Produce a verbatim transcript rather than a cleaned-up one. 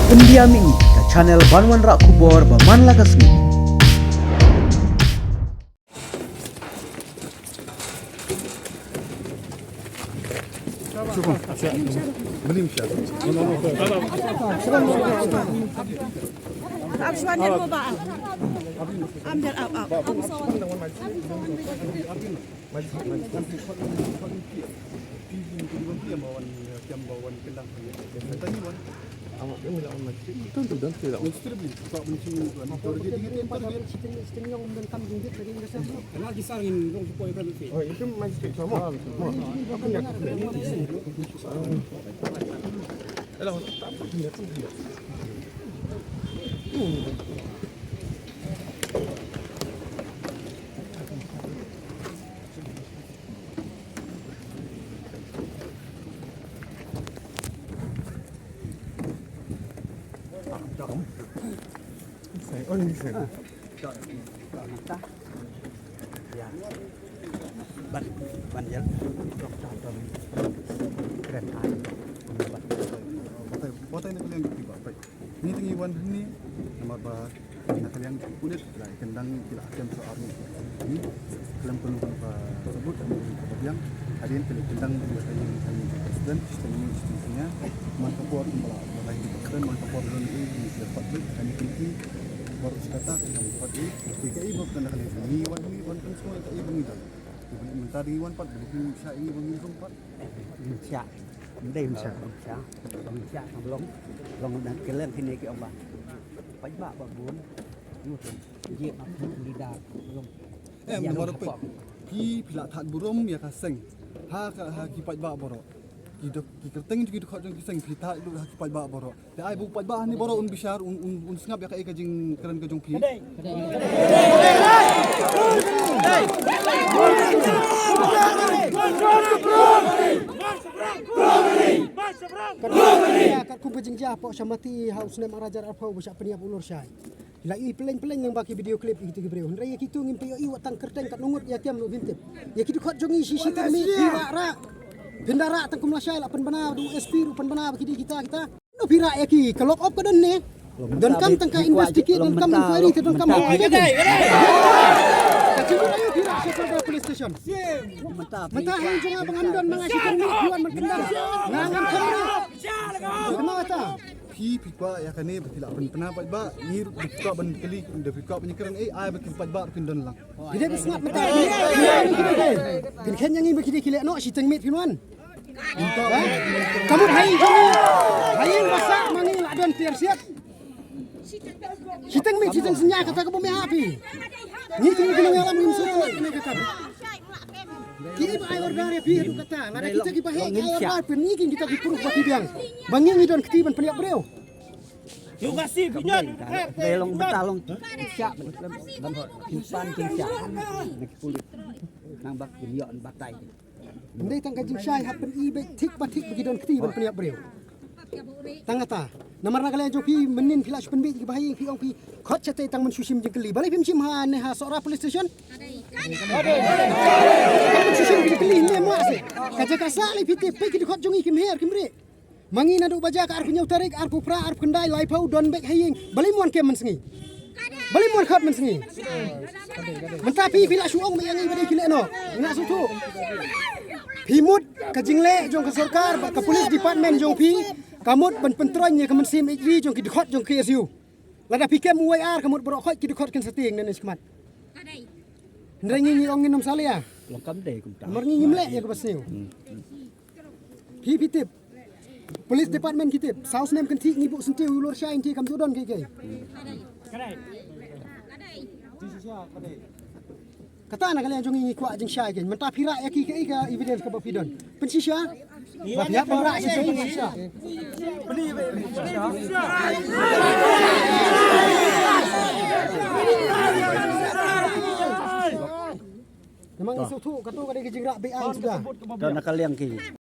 Pyndiam ïa ngi ka channel ban wanrah khubor ba man la ka sngi. Ngi te ngi wan hangne namar ba na ka liang jong ki pulit ki la kyndang, ki la kem sha army. Ngi khlem kano kano ka sabut, kano kano ka biang. Hadien ki la kyndang ïa ka ïing jong president, shiteng miet shiteng synñia. Man ka por kumba la, ba la ïing president, man ka por don ei, ngi shu pat beit, kane ki baroh shi katta ki kem pat ei. Te kaei ba ka na ka liang ngi wan, ngi wan pynsngew ïa kaei ba ngi don. Te mynta ngi wan pat, ba ngi shah, ngi wan ngi rung pat. Shah. Ndei shah, shah. Shah ka long, long na ka liang kine ki ong ba paidbah ba bun. Ïa ma phi leader long. Em, ïa namar phi, phi la thad burom ïa ka seng. Ha ka, ha ki paidbah baroh. Ki dok, ki kyrteng ki dkhot jong ki seng phi thad lut ha ki paidbah baroh. Te ai ba u paidbah hangne baroh un bishar, un, un, un sngap ïa kaei ka jingkren ka jong phi. Katkum ka jingjia hapoh Shamati ha u snem ar hajar arphew ba shah pynïap u Lorshai. La i pyllein pyllein lyngba ki video clip ïa kito ki briew. Hynrei ïa kito ngim pynïoh i wat tang kyrteng katno ngut ïa kem ruh ngim tip. Ïa ki dkhot jong ngi shi shi tang miet phi rah rah. Phin da rah tang kum lashai la pynbna da u S P ruh pynbna ba ki dei kita kita. No phi rah ïa ki ka lock up ka don ne. Donkam tang ka investigate, donkam inquiry te donkam hok. Ka jingmut aïu phi rah sha Sorkar Police Station. Mynta ha ïing jong nga ba ngam don ma nga shi tang miet phi wan ban kyndang. Nga ngam kynmaw. Kynmaw ta. Phi, phi kwah ïa kane ba phi lah pynpna paidbah, ngi ruh da phi kwah ban kylli, da phi kwah ban kren, eh, ai ba ki paidbah ruh kin don lang. Phi dei ba sngap mynta. Phin khein ïa ngi ba ki dei ki leh noh, shiteng miet phin wan. Ka mut ha ïing jong ngi, ha ïing ba sah ma ngi lah don tiar siat. Shiteng miet shiteng synñia kata ka bym ïa hap phi. Ngi ki ngi ki nongïalam ngim sngewtynnat kane ka kam. Ki ba ai order ïa phi haduh katta, lada kita kiba heh ki ai order pynïaid kita ki proof ba ki biang ba ngi ngi don kti ban pynïap briew. Dei long bynta long shah ban, ban hot kin pan kin shah na ki pulit nang bak kin ïoh batai. Ym dei tang ka jingshai, hap pyni beit thik ba thik ba ki don kti ban pynïap briew. Tang kata, namar na ka liang jong phi mynnin phi la shu pynbeit ïa ki ba ha ïing, phi ong phi khot shatei tang ban shu shim jingkylli. Balei phim shim ha ne ha Sohra Police Station? Ban shu shim jingkylli ne mo ase. Ka jaka sah lei phi tip, peit ki dkhot jong ngi kim her kim rieh. Ma ngi naduh ba jia ka arphew hynñiew tarik, arphew phra, arphew khyndai, laiphew don beit ha ïing. Balei ym wan kem mynsngi? Balei ym wan khot mynsngi? Mynta phi, phi la shu ong ba ïa ngi ba dei ki leh noh. Ngi la sngewthuh. Phi mut ka jingleh jong ka sorkar bad ka police department jong phi ka mut ban pyntroiñ ïa ka mynsiem ïeit ri jong ki dkhot jong K S U. Lada phi kem u Y R ka mut baroh khoit ki dkhot kin sa tieng ne ne shakhmat. Hynrei ngi ngi ong ngin ym salia. Long kam dei kumta. Namar ngi ngim leh ïa kaba sniew. Phi, phi tip. Police department ki tip. Saw snem kynthih ngi buh syntiew u Lorshai ngi kam ju don kiei kiei. Kata na ka liang jong ngi ngi kwah jingshai kein. Mynta phi rah ïa ki kaei ka evidence kaba phi don? Pynshisha. Ba phi hap ban rah shisha, pynshisha. Namar ngi sngewthuh kato ka dei ka jingrah be-aiñ suda. Ka na ka liang ki.